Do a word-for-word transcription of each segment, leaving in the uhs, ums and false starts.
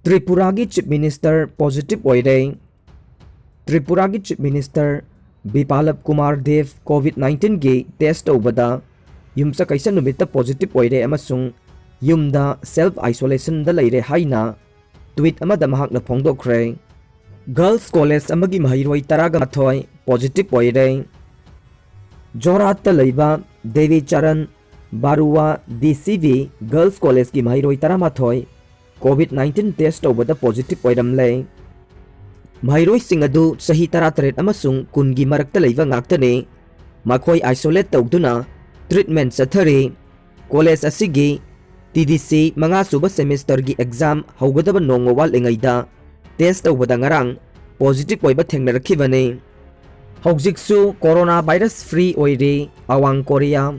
ꯇ꯭ꯔꯤꯄꯨꯔꯥꯒꯤ Chief Minister positive ꯑꯣꯏꯔꯦ꯫ ꯇ꯭ꯔꯤꯄꯨꯔꯥꯒꯤ Chief Minister ꯕꯤꯄꯥꯂꯞ Kumar ꯗꯦꯕ COVID nineteen ꯒꯤ test ꯇꯧꯕꯗ ꯌꯨꯝꯁꯀꯩꯁ ꯅꯨꯃꯤꯠꯇ positive ꯑꯣꯏꯔꯦ ꯑꯃꯁꯨꯡ ꯌꯨꯝꯗ self isolation ꯗ ꯂꯩꯔꯦ ꯍꯥꯏꯅ tweet ꯑꯃꯗ ꯃꯍꯥꯛꯅ ꯐꯣꯡꯗꯣꯛꯈ꯭ꯔꯦ꯫ Girls College ꯑꯃꯒꯤ ꯃꯍꯩꯔꯣꯏ ꯇꯔꯥꯒ ꯃꯥꯊꯣꯏ positive ꯑꯣꯏꯔꯦ꯫ ꯖꯣꯔꯍꯥꯠꯇ ꯂꯩꯕ Devi Charan ꯕꯥꯔꯨꯋꯥ D C V Girls College ꯀꯤ ꯃꯍꯩꯔꯣꯏ ꯇꯔꯥꯃꯥꯊꯣꯏ COVID nineteen test ꯇꯧꯕꯗ positive ꯑꯣꯏꯔꯝꯂꯦ꯫ ꯃꯍꯩꯔꯣꯏꯁꯤꯡ ꯑꯗꯨ ꯆꯍꯤ ꯇꯔꯥꯇꯔꯦꯠ ꯑꯃꯁꯨꯡ ꯀꯨꯟꯒꯤ ꯃꯔꯛꯇ ꯂꯩꯕ ꯉꯥꯛꯇꯅꯤ꯫ ꯃꯈꯣꯏ isolate ꯇꯧꯗꯨꯅ treatment ꯆꯠꯊꯔꯤ꯫ College ꯑꯁꯤꯒꯤ T D C ꯃꯉꯥ ꯁꯨꯕ semester ꯒꯤ exam ꯍꯧꯒꯗꯕ ꯅꯣꯡꯃ ꯋꯥꯠꯂꯤꯉꯩꯗ test ꯇꯧꯕꯗ ꯉꯔꯥꯡ positive ꯑꯣꯏꯕ ꯊꯦꯡꯅꯔꯛꯈꯤꯕꯅꯤ꯫ ꯍꯧꯖꯤꯛꯁꯨ coronavirus free ꯑꯣꯏꯔꯤ ꯑꯋꯥꯡ ꯀꯣꯔꯤꯌꯥ꯫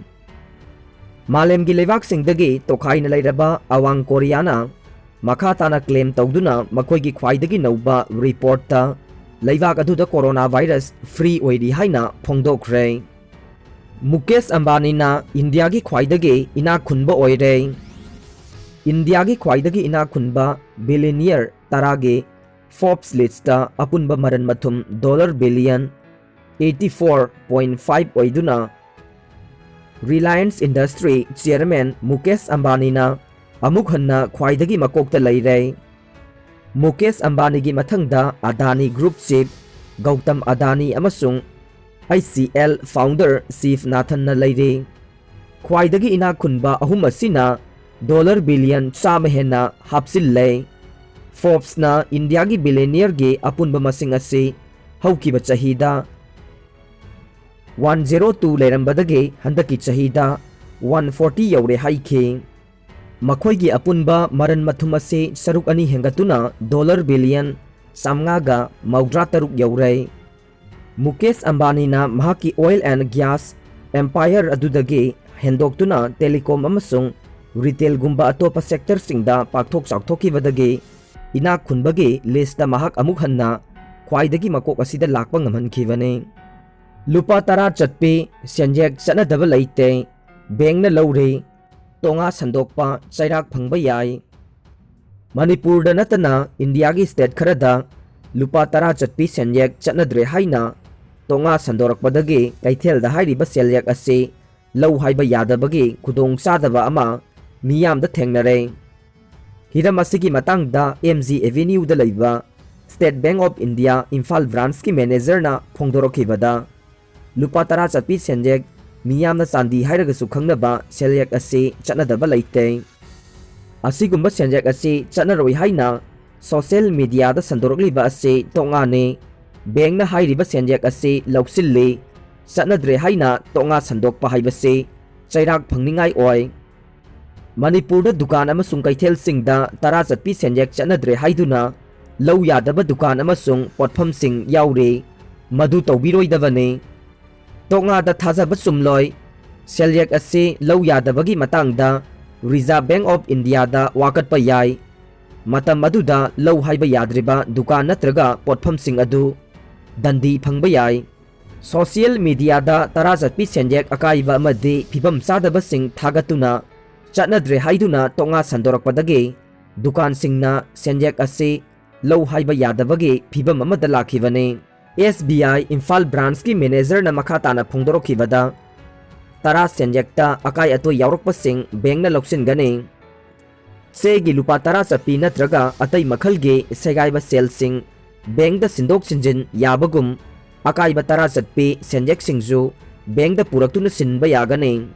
ꯃꯥꯂꯦꯝꯒꯤ ꯂꯩꯕꯥꯛꯁꯤꯡꯗꯒꯤ ꯇꯣꯈꯥꯏꯅ ꯂꯩꯔꯕ ꯑꯋꯥꯡ ꯀꯣꯔꯤꯌꯥꯅ ꯃꯈꯥ ꯇꯥꯅ claim ꯇꯧꯗꯨꯅ ꯃꯈꯣꯏꯒꯤ ꯈ꯭ꯋꯥꯏꯗꯒꯤ ꯅꯧꯕ report ꯇ ꯂꯩꯕꯥꯛ ꯑꯗꯨꯗ coronavirus free ꯑꯣꯏꯔꯤ ꯍꯥꯏꯅ ꯐꯣꯡꯗꯣꯛꯈ꯭ꯔꯦ꯫ ꯃꯨꯀꯦꯁ ꯑꯝꯕꯥꯅꯤꯅ ꯏꯟꯗꯤꯌꯥꯒꯤ ꯈ꯭ꯋꯥꯏꯗꯒꯤ ꯏꯅꯥꯛ ꯈꯨꯟꯕ ꯑꯣꯏꯔꯦ꯫ ꯏꯟꯗꯤꯌꯥꯒꯤ ꯈ꯭ꯋꯥꯏꯗꯒꯤ ꯏꯅꯥꯛ ꯈꯨꯟꯕ billionaire ꯇꯔꯥꯒꯤ Forbes list ꯇ ꯑꯄꯨꯟꯕ ꯃꯔꯟ ꯃꯊꯨꯝ dollar billion eighty four point five ꯑꯣꯏꯗꯨꯅ Reliance Industry chairman ꯃꯨꯀꯦꯁ ꯑꯝꯕꯥꯅꯤꯅ ꯑꯃꯨꯛ ꯍꯟꯅ ꯈ꯭ꯋꯥꯏꯗꯒꯤ ꯃꯀꯣꯛꯇ ꯂꯩꯔꯦ꯫ ꯃꯨꯀꯦꯁ ꯑꯝꯕꯥꯅꯤꯒꯤ ꯃꯊꯪꯗ ꯑꯗꯥꯅꯤ Group chief ꯒꯧꯇꯝ ꯑꯗꯥꯅꯤ ꯑꯃꯁꯨꯡ H C L founder Shiv ꯅꯥꯊꯟꯅ ꯂꯩꯔꯤ꯫ ꯈ꯭ꯋꯥꯏꯗꯒꯤ ꯏꯅꯥꯛ ꯈꯨꯟꯕ ꯑꯍꯨꯝ ꯑꯁꯤꯅ dollar billion ꯆꯥꯝꯃ ꯍꯦꯟꯅ ꯍꯥꯞꯆꯤꯜꯂꯦ꯫ Forbes ꯅ ꯏꯟꯗꯤꯌꯥꯒꯤ billionaire ꯒꯤ ꯑꯄꯨꯟꯕ ꯃꯁꯤꯡ ꯑꯁꯤ ꯍꯧꯈꯤꯕ ꯆꯍꯤꯗ one zero two ꯂꯩꯔꯝꯕꯗꯒꯤ ꯍꯟꯗꯛꯀꯤ ꯆꯍꯤꯗ one forty ꯌꯧꯔꯦ ꯍꯥꯏꯈꯤ꯫ ꯃꯈꯣꯏꯒꯤ ꯑꯄꯨꯟꯕ ꯃꯔꯟ ꯃꯊꯨꯝ ꯑꯁꯤ ꯁꯔꯨꯛ ꯑꯅꯤ ꯍꯦꯟꯒꯠꯇꯨꯅ dollar billion ꯆꯥꯝꯃꯉꯥꯒ ꯃꯧꯗ꯭ꯔꯥ ꯇꯔꯨꯛ ꯌꯧꯔꯦ꯫ ꯃꯨꯀꯦꯁ ꯑꯝꯕꯥꯅꯤꯅ ꯃꯍꯥꯛꯀꯤ oil and gas empire ꯑꯗꯨꯗꯒꯤ ꯍꯦꯟꯗꯣꯛꯇꯨꯅ telecom ꯑꯃꯁꯨꯡ retail ꯒꯨꯝꯕ ꯑꯇꯣꯞꯄ sector ꯁꯤꯡꯗ ꯄꯥꯛꯊꯣꯛ ꯆꯥꯎꯊꯣꯛꯈꯤꯕꯗꯒꯤ ꯏꯅꯥꯛ ꯈꯨꯟꯕꯒꯤ list ꯇ ꯃꯍꯥꯛ ꯑꯃꯨꯛ ꯍꯟꯅ ꯈ꯭ꯋꯥꯏꯗꯒꯤ ꯃꯀꯣꯛ ꯑꯁꯤꯗ ꯂꯥꯛꯄ ꯉꯝꯍꯟꯈꯤꯕꯅꯤ꯫ ꯂꯨꯄꯥ ꯇꯔꯥ ꯆꯠꯄꯤ ꯁꯦꯟꯌꯦꯛ ꯆꯠꯅꯗꯕ ꯂꯩꯇꯦ꯫ Bank ꯅ ꯂꯧꯔꯤ꯫ ꯇꯣꯉꯥ ꯁꯟꯗꯣꯛꯄ ꯆꯩꯔꯥꯛ ꯐꯪꯕ ꯌꯥꯏ꯫ ꯃꯅꯤꯄꯨꯔꯗ ꯅꯠꯇꯅ ꯏꯟꯗꯤꯌꯥꯒꯤ ꯁ꯭ꯇꯦꯠ ꯈꯔꯗ ꯂꯨꯄꯥ ꯇꯔꯥ ꯆꯠꯄꯤ ꯁꯦꯟꯌꯦꯛ ꯆꯠꯅꯗ꯭ꯔꯦ ꯍꯥꯏꯅ ꯇꯣꯉꯥ ꯁꯟꯗꯣꯔꯛꯄꯗꯒꯤ ꯀꯩꯊꯦꯜꯗ ꯍꯥꯏꯔꯤꯕ ꯁꯦꯜꯌꯦꯛ ꯑꯁꯤ ꯂꯧ ꯍꯥꯏꯕ ꯌꯥꯗꯕꯒꯤ ꯈꯨꯗꯣꯡꯆꯥꯗꯕ ꯑꯃ ꯃꯤꯌꯥꯝꯗ ꯊꯦꯡꯅꯔꯦ꯫ ꯍꯤꯔꯝ ꯑꯁꯤꯒꯤ ꯃꯇꯥꯡꯗ ꯑꯦꯝ ꯖꯤ ꯑꯦꯚꯦꯅ꯭ꯌꯨꯗ ꯂꯩꯕ state bank of India Imphal ꯕ꯭ꯔꯥꯟꯆꯀꯤ ꯃꯦꯅꯦꯖꯔꯅ ꯐꯣꯡꯗꯣꯔꯛꯈꯤꯕꯗ, ꯂꯨꯄꯥ ꯇꯔꯥ ꯆꯠꯄꯤ ꯁꯦꯟꯌꯦꯛ, ꯃꯤꯌꯥꯝꯅ ꯆꯥꯟꯗꯤ ꯍꯥꯏꯔꯒꯁꯨ ꯈꯪꯅꯕ ꯁꯦꯜꯌꯦꯛ ꯑꯁꯤ ꯆꯠꯅꯗꯕ ꯂꯩꯇꯦ꯫ ꯑꯁꯤꯒꯨꯝꯕ ꯁꯦꯟꯌꯦꯛ ꯑꯁꯤ ꯆꯠꯅꯔꯣꯏ ꯍꯥꯏꯅ ꯁꯣꯁꯤꯌꯦꯜ ꯃꯤꯗꯤꯌꯥꯗ ꯁꯟꯗꯣꯔꯛꯂꯤꯕ ꯑꯁꯤ ꯇꯣꯉꯥꯅꯤ꯫ ꯕꯦꯡꯛꯅ ꯍꯥꯏꯔꯤꯕ ꯁꯦꯟꯌꯦꯛ ꯑꯁꯤ ꯂꯧꯁꯤꯜꯂꯤ, ꯆꯠꯅꯗ꯭ꯔꯦ ꯍꯥꯏꯅ ꯇꯣꯉꯥ ꯁꯟꯗꯣꯛꯄ ꯍꯥꯏꯕꯁꯤ ꯆꯩꯔꯥꯛ ꯐꯪꯅꯤꯡꯉꯥꯏ ꯑꯣꯏ꯫ ꯃꯅꯤꯄꯨꯔꯗ ꯗꯨꯀꯥꯟ ꯑꯃꯁꯨꯡ ꯀꯩꯊꯦꯜꯁꯤꯡꯗ ꯇꯔꯥ ꯆꯠꯄꯤ ꯁꯦꯟꯌꯦꯛ ꯆꯠꯅꯗ꯭ꯔꯦ ꯍꯥꯏꯗꯨꯅ ꯂꯧ ꯌꯥꯗꯕ ꯗꯨꯀꯥꯟ ꯑꯃꯁꯨꯡ ꯄꯣꯠꯐꯝꯁꯤꯡ ꯌꯥꯎꯔꯤ꯫ ꯃꯗꯨ ꯇꯧꯕꯤꯔꯣꯏꯗꯕꯅꯤ꯫ ꯇꯣꯉꯥꯗ ꯊꯥꯖꯕ ꯆꯨꯝꯂꯣꯏ꯫ ꯁꯦꯜꯌꯦꯛ ꯑꯁꯤ ꯂꯧ ꯌꯥꯗꯕꯒꯤ ꯃꯇꯥꯡꯗ ꯔꯤꯖꯥꯔꯚ ꯕꯦꯡꯛ ꯑꯣꯐ ꯏꯟꯗꯤꯌꯥꯗ ꯋꯥꯀꯠꯄ ꯌꯥꯏ꯫ ꯃꯇꯝ ꯑꯗꯨꯗ ꯂꯧ ꯍꯥꯏꯕ ꯌꯥꯗ꯭ꯔꯤꯕ ꯗꯨꯀꯥꯟ ꯅꯠꯇ꯭ꯔꯒ ꯄꯣꯠꯐꯝꯁꯤꯡ ꯑꯗꯨ ꯗꯟꯗꯤ ꯐꯪꯕ ꯌꯥꯏ꯫ ꯁꯣꯁꯤꯌꯦꯜ ꯃꯤꯗꯤꯌꯥꯗ ꯇꯔꯥ ꯆꯠꯄꯤ ꯁꯦꯟꯌꯦꯛ ꯑꯀꯥꯏꯕ ꯑꯃꯗꯤ ꯐꯤꯕꯝ ꯆꯥꯗꯕꯁꯤꯡ ꯊꯥꯒꯠꯇꯨꯅ ꯆꯠꯅꯗ꯭ꯔꯦ ꯍꯥꯏꯗꯨꯅ ꯇꯣꯉꯥ ꯁꯟꯗꯣꯔꯛꯄꯗꯒꯤ ꯗꯨꯀꯥꯟꯁꯤꯡꯅ ꯁꯦꯟꯌꯦꯛ ꯑꯁꯤ ꯂꯧ ꯍꯥꯏꯕ ꯌꯥꯗꯕꯒꯤ ꯐꯤꯕꯝ ꯑꯃꯗ ꯂꯥꯛꯈꯤꯕꯅꯤ꯫ ꯑꯦꯁ ꯕꯤ ꯑꯥꯏ ꯏꯝꯐꯥꯜ ꯕ꯭ꯔꯥꯟꯆꯀꯤ ꯃꯦꯅꯦꯖꯔꯅ ꯃꯈꯥ ꯇꯥꯅ ꯐꯣꯡꯗꯣꯔꯛꯈꯤꯕꯗ, ꯇꯔꯥ ꯁꯦꯟꯌꯦꯛꯇ ꯑꯀꯥꯏ ꯑꯇꯣꯏ ꯌꯥꯎꯔꯛꯄꯁꯤꯡ ꯕꯦꯡꯛꯅ ꯂꯧꯁꯤꯟꯒꯅꯤ꯫ ꯆꯦꯒꯤ ꯂꯨꯄꯥ ꯇꯔꯥ ꯆꯠꯄꯤ ꯅꯠꯇ꯭ꯔꯒ ꯑꯇꯩ ꯃꯈꯜꯒꯤ ꯁꯦꯒꯥꯏꯕ ꯁꯦꯜꯁꯤꯡ ꯕꯦꯡꯛꯇ ꯁꯤꯟꯗꯣꯛ ꯁꯤꯟꯖꯤꯟ ꯌꯥꯕꯒꯨꯝ, ꯑꯀꯥꯏꯕ ꯇꯔꯥ ꯆꯠꯄꯤ ꯁꯦꯟꯌꯦꯛꯁꯤꯡꯁꯨ ꯕꯦꯡꯛꯇ ꯄꯨꯔꯛꯇꯨꯅ ꯁꯤꯟꯕ ꯌꯥꯒꯅꯤ꯫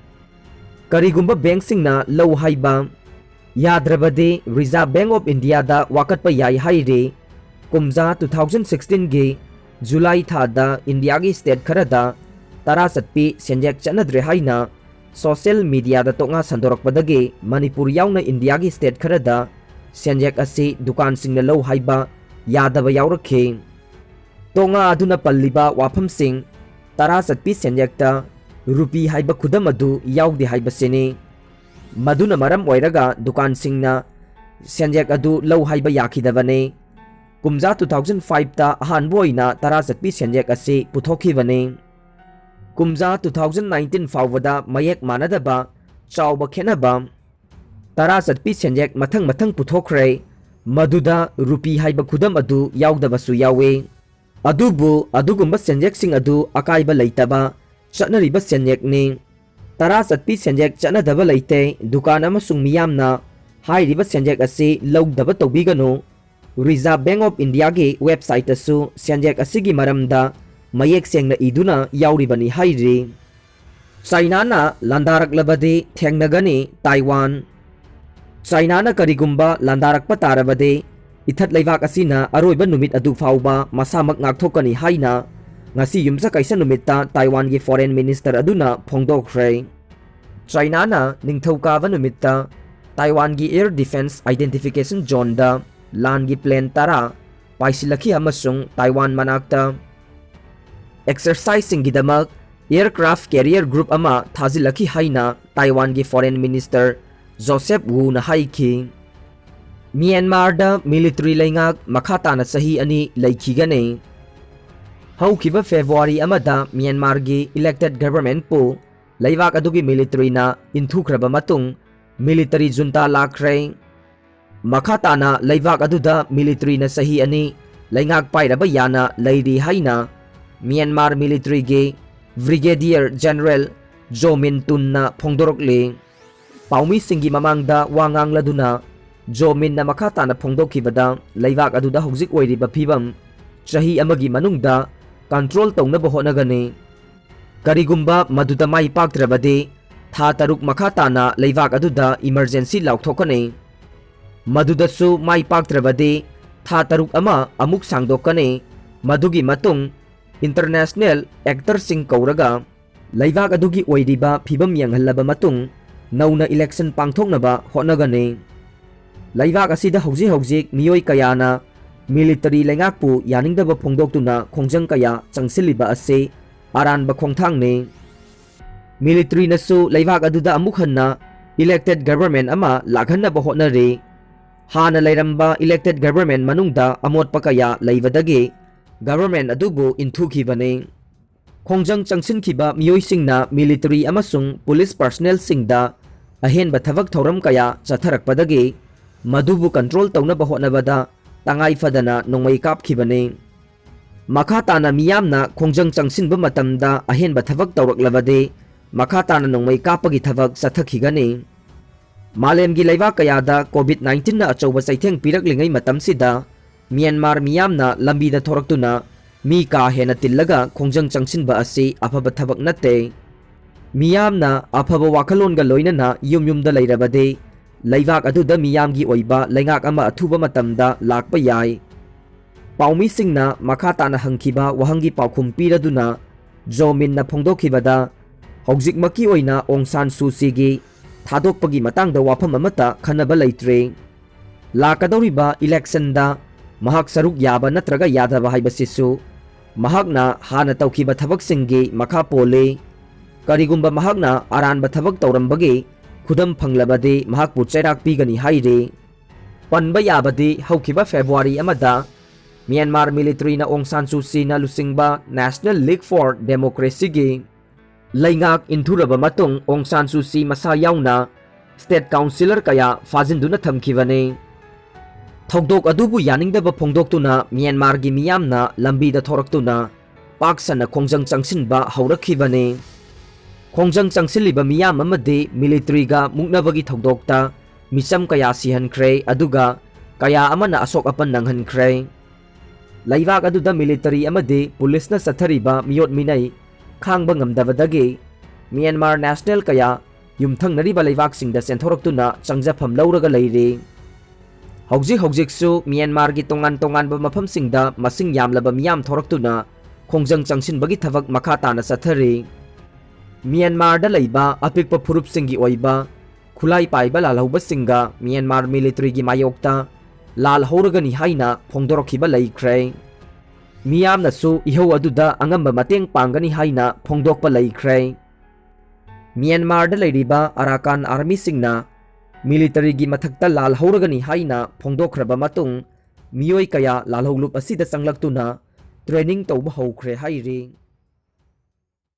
ꯀꯔꯤꯒꯨꯝꯕ ꯕꯦꯡꯛꯁꯤꯡꯅ ꯂꯧ ꯍꯥꯏꯕ ꯌꯥꯗ꯭ꯔꯕꯗꯤ ꯔꯤꯖꯥꯔꯚ ꯕꯦꯡꯛ ꯑꯣꯐ ꯏꯟꯗꯤꯌꯥꯗ ꯋꯥꯀꯠꯄ ꯌꯥꯏ ꯍꯥꯏꯔꯤ꯫ ꯀꯨꯝꯖꯥ ꯇꯨ ꯊꯥꯎꯖꯟ ꯁꯤꯛꯁꯇꯤꯟꯒꯤ ꯖꯨꯂꯥꯏ ꯊꯥꯗ ꯏꯟꯗꯤꯌꯥꯒꯤ ꯁ꯭ꯇꯦꯠ ꯈꯔꯗ ꯇꯔꯥ ꯆꯠꯄꯤ ꯁꯦꯟꯌꯦꯛ ꯆꯠꯅꯗ꯭ꯔꯦ ꯍꯥꯏꯅ ꯁꯣꯁꯤꯌꯦꯜ ꯃꯤꯗꯤꯌꯥꯗ ꯇꯣꯛꯅꯥ ꯁꯟꯗꯣꯔꯛꯄꯗꯒꯤ ꯃꯅꯤꯄꯨꯔ ꯌꯥꯎꯅ ꯏꯟꯗꯤꯌꯥꯒꯤ ꯁ꯭ꯇꯦꯠ ꯈꯔꯗ ꯁꯦꯟꯌꯦꯛ ꯑꯁꯤ ꯗꯨꯀꯥꯟꯁꯤꯡꯅ ꯂꯧ ꯍꯥꯏꯕ ꯌꯥꯗꯕ ꯌꯥꯎꯔꯛꯈꯤ꯫ ꯇꯣꯉꯥ ꯑꯗꯨꯅ ꯄꯜꯂꯤꯕ ꯋꯥꯐꯝꯁꯤꯡ, ꯇꯔꯥ ꯆꯠꯄꯤ ꯁꯦꯟꯌꯦꯛꯇ ꯔꯨꯄꯤ ꯍꯥꯏꯕ ꯈꯨꯗꯝ ꯑꯗꯨ ꯌꯥꯎꯗꯦ ꯍꯥꯏꯕꯁꯤꯅꯤ꯫ ꯃꯗꯨꯅ ꯃꯔꯝ ꯑꯣꯏꯔꯒ ꯗꯨꯀꯥꯟꯁꯤꯡꯅ ꯁꯦꯟꯌꯦꯛ ꯑꯗꯨ ꯂꯧ ꯍꯥꯏꯕ ꯌꯥꯈꯤꯗꯕꯅꯤ꯫ ꯀꯨꯝꯖꯥ ꯇꯨ ꯊꯥꯎꯖꯟ ꯐꯥꯏꯚꯇ ꯑꯍꯥꯟꯕ ꯑꯣꯏꯅ ꯇꯔꯥ ꯆꯠꯄꯤ ꯁꯦꯟꯌꯦꯛ ꯑꯁꯤ ꯄꯨꯊꯣꯛꯈꯤꯕꯅꯤ꯫ ꯀꯨꯝꯖꯥ ꯇꯨ ꯊꯥꯎꯖꯟ ꯅꯥꯏꯟꯇꯤꯟ ꯐꯥꯎꯕꯗ ꯃꯌꯦꯛ ꯃꯥꯟꯅꯗꯕ ꯆꯥꯎꯕ ꯈꯦꯠꯅꯕ ꯇꯔꯥ ꯆꯠꯄꯤ ꯁꯦꯟꯌꯦꯛ ꯃꯊꯪ ꯃꯊꯪ ꯄꯨꯊꯣꯛꯈ꯭ꯔꯦ꯫ ꯃꯗꯨꯗ ꯔꯨꯄꯤ ꯍꯥꯏꯕ ꯈꯨꯗꯝ ꯑꯗꯨ ꯌꯥꯎꯗꯕꯁꯨ ꯌꯥꯎꯏ꯫ ꯑꯗꯨꯕꯨ ꯑꯗꯨꯒꯨꯝꯕ ꯁꯦꯟꯌꯦꯛꯁꯤꯡ ꯑꯗꯨ ꯑꯀꯥꯏꯕ ꯂꯩꯇꯕ ꯆꯠꯅꯔꯤꯕ ꯁꯦꯟꯌꯦꯛꯅꯤ꯫ ꯇꯔꯥ ꯆꯠꯄꯤ ꯁꯦꯟꯌꯦꯛ ꯆꯠꯅꯗꯕ ꯂꯩꯇꯦ꯫ ꯗꯨꯀꯥꯟ ꯑꯃꯁꯨꯡ ꯃꯤꯌꯥꯝꯅ ꯍꯥꯏꯔꯤꯕ ꯁꯦꯟꯌꯦꯛ ꯑꯁꯤ ꯂꯧꯗꯕ ꯇꯧꯕꯤꯒꯅꯨ꯫ Reserve Bank of Indiaꯒꯤ websiteꯇꯁꯨ ꯁꯦꯟꯌꯦꯛ ꯑꯁꯤꯒꯤ ꯃꯔꯝꯗ ꯃꯌꯦꯛ ꯁꯦꯡꯅ ꯏꯗꯨꯅ ꯌꯥꯎꯔꯤꯕꯅꯤ ꯍꯥꯏꯔꯤ꯫ ꯆꯥꯏꯅꯥꯅ ꯂꯥꯟꯗꯥꯔꯛꯂꯕꯗꯤ ꯊꯦꯡꯅꯒꯅꯤ ꯇꯥꯏꯋꯥꯟ꯫ ꯆꯥꯏꯅꯥꯅ ꯀꯔꯤꯒꯨꯝꯕ ꯂꯥꯟꯗꯥꯔꯛꯄ ꯇꯥꯔꯕꯗꯤ, ꯏꯊꯠ ꯂꯩꯕꯥꯛ ꯑꯁꯤꯅ ꯑꯔꯣꯏꯕ ꯅꯨꯃꯤꯠ ꯑꯗꯨ ꯐꯥꯎꯕ ꯃꯁꯥꯃꯛ ꯉꯥꯛꯊꯣꯛꯀꯅꯤ ꯍꯥꯏꯅ ꯉꯁꯤ ꯌꯨꯝꯁꯀꯩꯁ ꯅꯨꯃꯤꯠꯇ ꯇꯥꯏꯋꯥꯟꯒꯤ Foreign Minister ꯑꯗꯨꯅ ꯐꯣꯡꯗꯣꯛꯈ꯭ꯔꯦ꯫ ꯆꯥꯏꯅꯥꯅ ꯅꯤꯡꯊꯧꯀꯥꯕ ꯅꯨꯃꯤꯠꯇ ꯇꯥꯏꯋꯥꯟꯒꯤ Air Defence Identification Zoneꯗ ꯂꯥꯟꯒꯤ plane ꯇꯔꯥ ꯄꯥꯏꯁꯤꯜꯂꯛꯈꯤ ꯑꯃꯁꯨꯡ ꯇꯥꯏꯋꯥꯟ ꯃꯅꯥꯛꯇ exerciseꯁꯤꯡꯒꯤꯗꯃꯛ aircraft carrier group ꯑꯃ ꯊꯥꯖꯤꯜꯂꯛꯈꯤ ꯍꯥꯏꯅ ꯇꯥꯏꯋꯥꯟꯒꯤ Foreign Minister ꯖꯣꯁꯦꯐ ꯋꯨꯅ ꯍꯥꯏꯈꯤ꯫ ꯃ꯭ꯌꯥꯟꯃꯥꯔꯗ military ꯂꯩꯉꯥꯛ ꯃꯈꯥ ꯇꯥꯅ ꯆꯍꯤ ꯑꯅꯤ ꯂꯩꯈꯤꯒꯅꯤ꯫ ꯍꯧꯈꯤꯕ February ꯑꯃꯗ ꯃ꯭ꯌꯥꯟꯃꯥꯔꯒꯤ elected governmentꯄꯨ ꯂꯩꯕꯥꯛ ꯑꯗꯨꯒꯤ militaryꯅ ꯏꯟꯊꯨꯈ꯭ꯔꯕ ꯃꯇꯨꯡ military junta ꯂꯥꯛꯈ꯭ꯔꯦ꯫ ꯃꯈꯥ ꯇꯥꯅ ꯂꯩꯕꯥꯛ ꯑꯗꯨꯗ militaryꯅ ꯆꯍꯤ ꯑꯅꯤ ꯂꯩꯉꯥꯛ ꯄꯥꯏꯔꯕ ꯌꯥꯅ ꯂꯩꯔꯤ ꯍꯥꯏꯅ ꯃ꯭ꯌꯥꯟꯃꯥꯔ militaryꯒꯤ Brigadier General ꯖꯣ ꯃꯤꯟ ꯇꯨꯟꯅ ꯐꯣꯡꯗꯣꯔꯛꯂꯤ꯫ ꯄꯥꯎꯃꯤꯁꯤꯡꯒꯤ ꯃꯃꯥꯡꯗ ꯋꯥ ꯉꯥꯡꯂꯗꯨꯅ ꯖꯣ ꯃꯤꯟꯅ ꯃꯈꯥ ꯇꯥꯅ ꯐꯣꯡꯗꯣꯛꯈꯤꯕꯗ, ꯂꯩꯕꯥꯛ ꯑꯗꯨꯗ ꯍꯧꯖꯤꯛ ꯑꯣꯏꯔꯤꯕ ꯐꯤꯕꯝ ꯆꯍꯤ ꯑꯃꯒꯤ ꯃꯅꯨꯡꯗ control ꯇꯧꯅꯕ ꯍꯣꯠꯅꯒꯅꯤ꯫ ꯀꯔꯤꯒꯨꯝꯕ ꯃꯗꯨꯗ ꯃꯥꯏ ꯄꯥꯛꯇ꯭ꯔꯕꯗꯤ, ꯊꯥ ꯇꯔꯨꯛ ꯃꯈꯥ ꯇꯥꯅ ꯂꯩꯕꯥꯛ ꯑꯗꯨꯗ emergency ꯂꯥꯎꯊꯣꯛꯀꯅꯤ꯫ ꯃꯗꯨꯗꯁꯨ ꯃꯥꯏ ꯄꯥꯛꯇ꯭ꯔꯕꯗꯤ, ꯊꯥ ꯇꯔꯨꯛ ꯑꯃ ꯑꯃꯨꯛ ꯁꯥꯡꯗꯣꯛꯀꯅꯤ꯫ ꯃꯗꯨꯒꯤ ꯃꯇꯨꯡ international actorꯁꯤꯡ ꯀꯧꯔꯒ ꯂꯩꯕꯥꯛ ꯑꯗꯨꯒꯤ ꯑꯣꯏꯔꯤꯕ ꯐꯤꯕꯝ ꯌꯦꯡꯍꯜꯂꯕ ꯃꯇꯨꯡ ꯅꯧꯅ election ꯄꯥꯡꯊꯣꯛꯅꯕ ꯍꯣꯠꯅꯒꯅꯤ꯫ ꯂꯩꯕꯥꯛ ꯑꯁꯤꯗ ꯍꯧꯖꯤꯛ ꯍꯧꯖꯤꯛ ꯃꯤꯑꯣꯏ ꯀꯌꯥꯅ military ꯂꯩꯉꯥꯛꯄꯨ ꯌꯥꯅꯤꯡꯗꯕ ꯐꯣꯡꯗꯣꯛꯇꯨꯅ ꯈꯣꯡꯖꯪ ꯀꯌꯥ ꯆꯪꯁꯤꯜꯂꯤꯕ ꯑꯁꯤ ꯑꯔꯥꯟꯕ ꯈꯣꯡꯊꯥꯡꯅꯤ꯫ Militaryꯅꯁꯨ ꯂꯩꯕꯥꯛ ꯑꯗꯨꯗ ꯑꯃꯨꯛ ꯍꯟꯅ elected government ꯑꯃ ꯂꯥꯛꯍꯟꯅꯕ ꯍꯣꯠꯅꯔꯤ꯫ ꯍꯥꯟꯅ ꯂꯩꯔꯝꯕ elected government ꯃꯅꯨꯡꯗ ꯑꯃꯣꯠꯄ ꯀꯌꯥ ꯂꯩꯕꯗꯒꯤ government ꯑꯗꯨꯕꯨ ꯏꯟꯊꯨꯈꯤꯕꯅꯤ꯫ ꯈꯣꯡꯖꯪ ꯆꯪꯁꯤꯟꯈꯤꯕ ꯃꯤꯑꯣꯏꯁꯤꯡꯅ military ꯑꯃꯁꯨꯡ police personnelꯁꯤꯡꯗ ꯑꯍꯦꯟꯕ ꯊꯕꯛ ꯊꯧꯔꯝ ꯀꯌꯥ ꯆꯠꯊꯔꯛꯄꯗꯒꯤ ꯃꯗꯨꯕꯨ ꯀꯟꯇ꯭ꯔꯣꯜ ꯇꯧꯅꯕ ꯍꯣꯠꯅꯕꯗ ꯇꯉꯥꯏ ꯐꯗꯅ ꯅꯣꯡꯃꯩ ꯀꯥꯞꯈꯤꯕꯅꯤ꯫ ꯃꯈꯥ ꯇꯥꯅ ꯃꯤꯌꯥꯝꯅ ꯈꯣꯡꯖꯪ ꯆꯪꯁꯤꯟꯕ ꯃꯇꯝꯗ ꯑꯍꯦꯟꯕ ꯊꯕꯛ ꯇꯧꯔꯛꯂꯕꯗꯤ ꯃꯈꯥ ꯇꯥꯅ ꯅꯣꯡꯃꯩ ꯀꯥꯞꯄꯒꯤ ꯊꯕꯛ ꯆꯠꯊꯈꯤꯒꯅꯤ꯫ ꯃꯥꯂꯦꯝꯒꯤ ꯂꯩꯕꯥꯛ ꯀꯌꯥꯗ ꯀꯣꯚꯤꯗ ꯅꯥꯏꯟꯇꯤꯟꯅ ꯑꯆꯧꯕ ꯆꯩꯊꯦꯡ ꯄꯤꯔꯛꯂꯤꯉꯩ ꯃꯇꯝꯁꯤꯗ ꯃ꯭ꯌꯥꯟꯃꯥꯔ ꯃꯤꯌꯥꯝꯅ ꯂꯝꯕꯤꯗ ꯊꯣꯔꯛꯇꯨꯅ ꯃꯤ ꯀꯥ ꯍꯦꯟꯅ ꯇꯤꯜꯂꯒ ꯈꯣꯡꯖꯪ ꯆꯪꯁꯤꯟꯕ ꯑꯁꯤ ꯑꯐꯕ ꯊꯕꯛ ꯅꯠꯇꯦ꯫ ꯃꯤꯌꯥꯝꯅ ꯑꯐꯕ ꯋꯥꯈꯜꯂꯣꯟꯒ ꯂꯣꯏꯅꯅ ꯌꯨꯝ ꯌꯨꯝꯗ ꯂꯩꯔꯕꯗꯤ ꯂꯩꯕꯥꯛ ꯑꯗꯨꯗ ꯃꯤꯌꯥꯝꯒꯤ ꯑꯣꯏꯕ ꯂꯩꯉꯥꯛ ꯑꯃ ꯑꯊꯨꯕ ꯃꯇꯝꯗ ꯂꯥꯛꯄ ꯌꯥꯏ꯫ ꯄꯥꯎꯃꯤꯁꯤꯡꯅ ꯃꯈꯥ ꯇꯥꯅ ꯍꯪꯈꯤꯕ ꯋꯥꯍꯪꯒꯤ ꯄꯥꯎꯈꯨꯝ ꯄꯤꯔꯗꯨꯅ ꯖꯣ ꯃꯤꯟꯅ ꯐꯣꯡꯗꯣꯛꯈꯤꯕꯗ, ꯍꯧꯖꯤꯛꯃꯛꯀꯤ ꯑꯣꯏꯅ ꯑꯣꯡ ꯁꯥꯟ ꯁꯨ ꯆꯤꯒꯤ ꯊꯥꯗꯣꯛꯄꯒꯤ ꯃꯇꯥꯡꯗ ꯋꯥꯐꯝ ꯑꯃꯠꯇ ꯈꯟꯅꯕ ꯂꯩꯇ꯭ꯔꯤ꯫ ꯂꯥꯛꯀꯗꯧꯔꯤꯕ ꯏꯂꯦꯛꯁꯟꯗ ꯃꯍꯥꯛ ꯁꯔꯨꯛ ꯌꯥꯕ ꯅꯠꯇ꯭ꯔꯒ ꯌꯥꯗꯕ ꯍꯥꯏꯕꯁꯤꯁꯨ ꯃꯍꯥꯛꯅ ꯍꯥꯟꯅ ꯇꯧꯈꯤꯕ ꯊꯕꯛꯁꯤꯡꯒꯤ ꯃꯈꯥ ꯄꯣꯜꯂꯤ꯫ ꯀꯔꯤꯒꯨꯝꯕ ꯃꯍꯥꯛꯅ ꯑꯔꯥꯟꯕ ꯊꯕꯛ ꯇꯧꯔꯝꯕꯒꯤ ꯈꯨꯗꯝ ꯐꯪꯂꯕꯗꯤ ꯃꯍꯥꯛꯄꯨ ꯆꯩꯔꯥꯛ ꯄꯤꯒꯅꯤ ꯍꯥꯏꯔꯤ꯫ ꯄꯟꯕ ꯌꯥꯕꯗꯤ ꯍꯧꯈꯤꯕ ꯐꯦꯕ꯭ꯔꯨꯋꯥꯔꯤ ꯑꯃꯗ ꯃ꯭ꯌꯥꯟꯃꯥꯔ ꯃꯤꯂꯤꯇꯔꯤꯅ ꯑꯣꯡ ꯁꯥꯟ ꯁꯨ ꯆꯤꯅ ꯂꯨꯆꯤꯡꯕ National League for Democracyꯒꯤ ꯂꯩꯉꯥꯛ ꯏꯟꯊꯨꯔꯕ ꯃꯇꯨꯡ ꯑꯣꯡ ꯁꯥꯟ ꯁꯨ ꯆꯤ ꯃꯁꯥ ꯌꯥꯎꯅ ꯁ꯭ꯇꯦꯠ ꯀꯥꯎꯟꯁꯤꯂꯔ ꯀꯌꯥ ꯐꯥꯖꯤꯟꯗꯨꯅ ꯊꯝꯈꯤꯕꯅꯤ꯫ ꯊꯧꯗꯣꯛ ꯑꯗꯨꯕꯨ ꯌꯥꯅꯤꯡꯗꯕ ꯐꯣꯡꯗꯣꯛꯇꯨꯅ ꯃ꯭ꯌꯥꯟꯃꯥꯔꯒꯤ ꯃꯤꯌꯥꯝꯅ ꯂꯝꯕꯤꯗ ꯊꯣꯔꯛꯇꯨꯅ ꯄꯥꯛ ꯁꯟꯅ ꯈꯣꯡꯖꯪ ꯆꯪꯁꯤꯟꯕ ꯍꯧꯔꯛꯈꯤꯕꯅꯤ꯫ ꯈꯣꯡꯖꯪ ꯆꯪꯁꯤꯜꯂꯤꯕ ꯃꯤꯌꯥꯝ ꯑꯃꯗꯤ ꯃꯤꯂꯤꯇꯔꯤꯒ ꯃꯨꯛꯅꯕꯒꯤ ꯊꯧꯗꯣꯛꯇ ꯃꯤꯆꯝ ꯀꯌꯥ ꯁꯤꯍꯟꯈ꯭ꯔꯦ, ꯑꯗꯨꯒ ꯀꯌꯥ ꯑꯃꯅ ꯑꯁꯣꯛ ꯑꯄꯟ ꯅꯪꯍꯟꯈ꯭ꯔꯦ꯫ ꯂꯩꯕꯥꯛ ꯑꯗꯨꯗ ꯃꯤꯂꯤꯇꯔꯤ ꯑꯃꯗꯤ ꯄꯨꯂꯤꯁꯅ ꯆꯠꯊꯔꯤꯕ ꯃꯤꯑꯣꯠ ꯃꯤꯅꯩ ꯈꯥꯡꯕ ꯉꯝꯗꯕꯗꯒꯤ ꯃ꯭ꯌꯥꯟꯃꯥꯔ ꯅꯦꯁꯅꯦꯜ ꯀꯌꯥ ꯌꯨꯝꯊꯪꯅꯔꯤꯕ ꯂꯩꯕꯥꯛꯁꯤꯡꯗ ꯆꯦꯟꯊꯣꯔꯛꯇꯨꯅ ꯆꯪꯖꯐꯝ ꯂꯧꯔꯒ ꯂꯩꯔꯤ꯫ ꯍꯧꯖꯤꯛ ꯍꯧꯖꯤꯛꯁꯨ ꯃ꯭ꯌꯥꯟꯃꯥꯔꯒꯤ ꯇꯣꯉꯥꯟ ꯇꯣꯉꯥꯟꯕ ꯃꯐꯝꯁꯤꯡꯗ ꯃꯁꯤꯡ ꯌꯥꯝꯂꯕ ꯃꯤꯌꯥꯝ ꯊꯣꯔꯛꯇꯨꯅ ꯈꯣꯡꯖꯪ ꯆꯪꯁꯤꯟꯕꯒꯤ ꯊꯕꯛ ꯃꯈꯥ ꯇꯥꯅ ꯆꯠꯊꯔꯤ꯫ ꯃ꯭ꯌꯥꯟꯃꯥꯔꯗ ꯂꯩꯕ ꯑꯄꯤꯛꯄ ꯐꯨꯔꯨꯞꯁꯤꯡꯒꯤ ꯑꯣꯏꯕ ꯈꯨꯠꯂꯥꯏ ꯄꯥꯏꯕ ꯂꯥꯜꯍꯧꯕꯁꯤꯡꯒ ꯃ꯭ꯌꯥꯟꯃꯥꯔ ꯃꯤꯂꯤꯇꯔꯤꯒꯤ ꯃꯥꯌꯣꯛꯇ ꯂꯥꯜꯍꯧꯔꯒꯅꯤ ꯍꯥꯏꯅ ꯐꯣꯡꯗꯣꯔꯛꯈꯤꯕ ꯂꯩꯈ꯭ꯔꯦ꯫ ꯃꯤꯌꯥꯝꯅꯁꯨ ꯏꯍꯧ ꯑꯗꯨꯗ ꯑꯉꯝꯕ ꯃꯇꯦꯡ ꯄꯥꯡꯒꯅꯤ ꯍꯥꯏꯅ ꯐꯣꯡꯗꯣꯛꯄ ꯂꯩꯈ꯭ꯔꯦ꯫ ꯃ꯭ꯌꯥꯟꯃꯥꯔꯗ ꯂꯩꯔꯤꯕ ꯑꯔꯥꯀꯥꯟ ꯑꯥꯔꯃꯤꯁꯤꯡꯅ ꯃꯤꯂꯤꯇꯔꯤꯒꯤ ꯃꯊꯛꯇ ꯂꯥꯜꯍꯧꯔꯒꯅꯤ ꯍꯥꯏꯅ ꯐꯣꯡꯗꯣꯛꯈ꯭ꯔꯕ ꯃꯇꯨꯡ, ꯃꯤꯑꯣꯏ ꯀꯌꯥ ꯂꯥꯜꯍꯧꯂꯨꯞ ꯑꯁꯤꯗ ꯆꯪꯂꯛꯇꯨꯅ ꯇ꯭ꯔꯦꯅꯤꯡ ꯇꯧꯕ ꯍꯧꯈ꯭ꯔꯦ ꯍꯥꯏꯔꯤ꯫